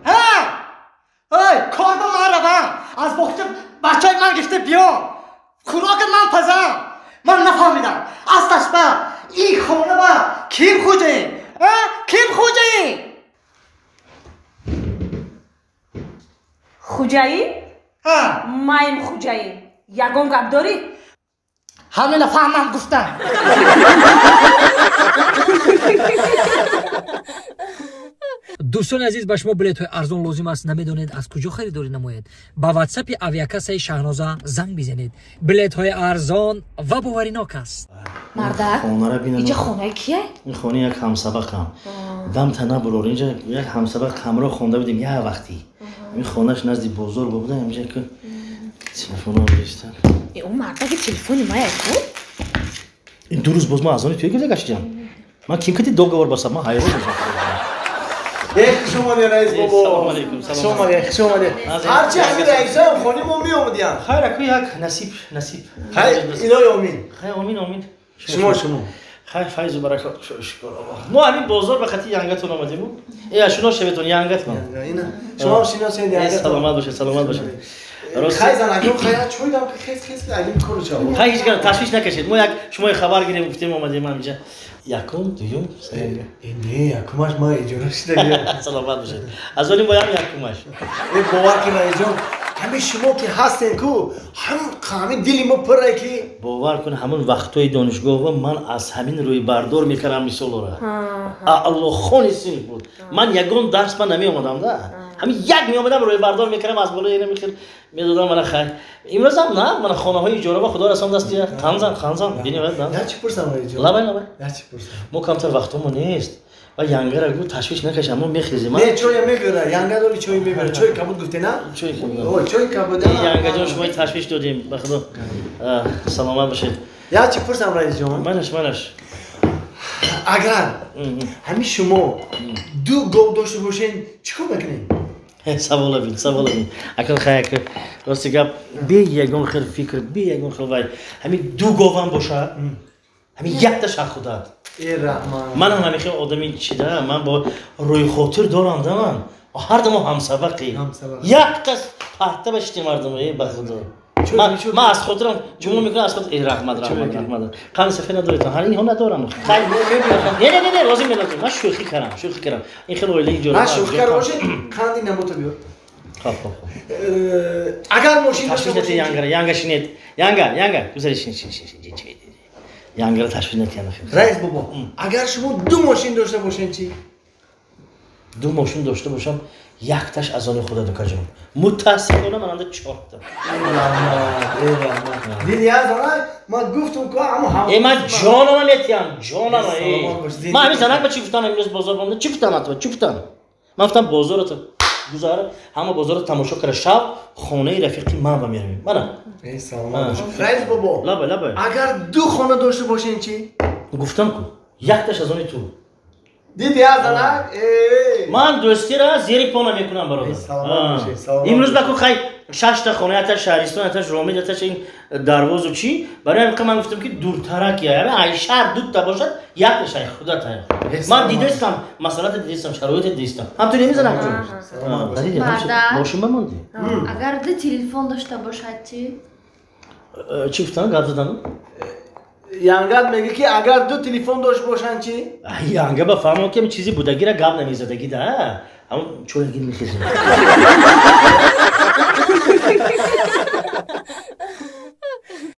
Ҳа! Ой, кор ба ман равам. Аз боғча бачаи ман гирифта биём. Хӯрока ман пазам. Ман нафаҳмидам. Асташ ба ин хона ба ким хуҷаин? А? Ким хуҷаин? Хуҷаин? Ҳа. Маем хуҷаин. Ягон гап дорӣ? Ҳамина фаҳмам гуфтам. Дӯстони азиз, ба шумо билетҳои арзон лозим аст, намедонед аз куҷо харидорӣ намоед? Ба ватсапи авиакассаи Шаҳноза занг бизанед. Билетҳои арзон ва боваринок аст. Мардак, инҷа хонаи кия? Ин хона як ҳамсабақам. Дамта набурор, инҷа як ҳамсабақ ҳамроҳ хонда будем як вақти. Ин хонаш назди бозор буда, инҷа ки телефонам гирифтан. Ӯ мардаки телефони мая ку? Ин ду рӯз боз ман аз они туя гирифта гаштиям. Ман ким кати договор басам, ман ҳайрон шудам. Хуш омадед, раис бобо. Салом алейкум. Хуш омадед, хуш омадед. Ҳарчи ҳамин раисаам хони мо меомадиям. Хайр, аку як насиб, насиб. Хайр, илоҳи омин. Хайр, омин, омин. Шумо, шумо. Хайр, файзу баракот, шукр Аллоҳ. Мо ҳамин бозор ба хати янгатон омадему. Э, шинос шаветон, янгатон. Шумо ҳам шиносед янгатон. Саломат бошед, саломат бошед. Хай занакон, хай чой дам ки хес хес агим кору чаво. Хай ҳеҷ гап, ташвиш накашед. Мо як шумои хабар гирем, гуфтем омадем ҳаминҷа. Якум, дуюм, сеюм. Не, якумаш ма иҷора шудагиам. Саломат бошед. Аз оли моям якумаш. Э, бовар кун раисҷон, ҳамин шумо ки ҳастен ку, ҳамин дили мо пурре ки. Бовар кун, ҳамон вақтҳои донишгоҳ ман аз ҳамин рӯйбардор мекардам мисолора. Аълохони синф буд. Ман ягон дарс ман намеомадам да. Ҳамин як меомадам рӯйбардор мекардам аз болои ина мехел медодам мана хайр. Имрӯзам на, мана хонаҳои иҷора ба худо расон дасти қанзан, қанзан. Бинед, на. Я чӣ пурсам раисҷон? Лабай, лабай. Я чӣ пурсам? Мо камтар вақтҳомо нест. Ва янгара гу ташвиш накашам, мо мехезем. Не, чоя мебера, янга дори чой мебера. Чой кабуд гуфте на? Чой кабуд. О, чой кабуд. Янгаҷон, шумо ташвиш додем, ба худо. Саломат бошед. Я чӣ пурсам раисҷон? Манаш, манаш. Агар ҳамин шумо ду гов дошта бошед, чӣ кор мекунед? Савола бин, савола бин. Акн хай, акн рости гап, бе ягон хел фикр, бе ягон хел вай. Ҳамин ду говам бошад, ҳамин якта шах худат. Э, раҳмат. Ман ҳам ҳамин хел одами чида, ман бо рӯйхотир дорам да ман. Ҳар дамо ҳамсабақи. Якта парта ба шити мардум, э, ба худо. Ман аз хотирам ҷумла мекунам, аз хотир. Э, раҳмат, раҳмат, раҳмат. Қанди сафед надоред, ҳар инҳо надорам. Хай, не, не, не, не, лозим, лозим. Ман шӯхӣ кардам, шӯхӣ кардам. Ин хел оилаи иҷора. Ҳа, шӯхӣ карда бошед, қанди набота биёр. Хоб, хоб, хоб. Агар мошин дошта бошед, янгара, янга шинед. Янга, янга, гузари шинед, шинед, шинед, шинед. Янгара ташвиш накунед. Раис бобо, агар шумо ду мошин дошта бошед чӣ? Ду мошин дошта бошам, якташ аз они худа дукаҷон. Мутаассифона ман анда чорта. Э, раҳмат. Диди аз она, ман гуфтум ку ҳамон ҳам. Э, ман ҷонама метиҳам, ҷонама. Ман ҳамин занак ба чӣ гуфтам имрӯз бозор бомда? Чӣ гуфтам атва? Чӣ гуфтам? Ман гуфтам бозората гузар, ҳама бозорро тамошо кара, шаб хонаи рафиқи ман ба меравем. Мана. Э, саломат бош. Раис бобо. Лабай, лабай. Агар ду хона дошта бошед чӣ? Гуфтам ку, якташ аз они ту. Диди аз занак? Э. Ман дӯстира зери по намекунам, бародар. Саломат бошед, саломат. Имрӯз баку хай шашта хона, яташ шаҳристон, яташ Ромид, яташ ин дарвозу чӣ? Барои ҳамин ман гуфтам ки дуртарак я, яъне ай шаҳр дута бошад, якташ ай худат ай. Ман дидастам, масъалата дидастам, шароита дидастам. Ҳам ту намезанам ҷон. Мошин ба монди. Агар ду телефон дошта бошад чӣ? Чӣ гуфтам, гап задам? Янгат мегӯ ки агар ду телефон дошта бошанд чӣ? Янга ба фаҳмам ки чизи будагира гап намезадагӣ да. Ҳамон чойгир мехезем.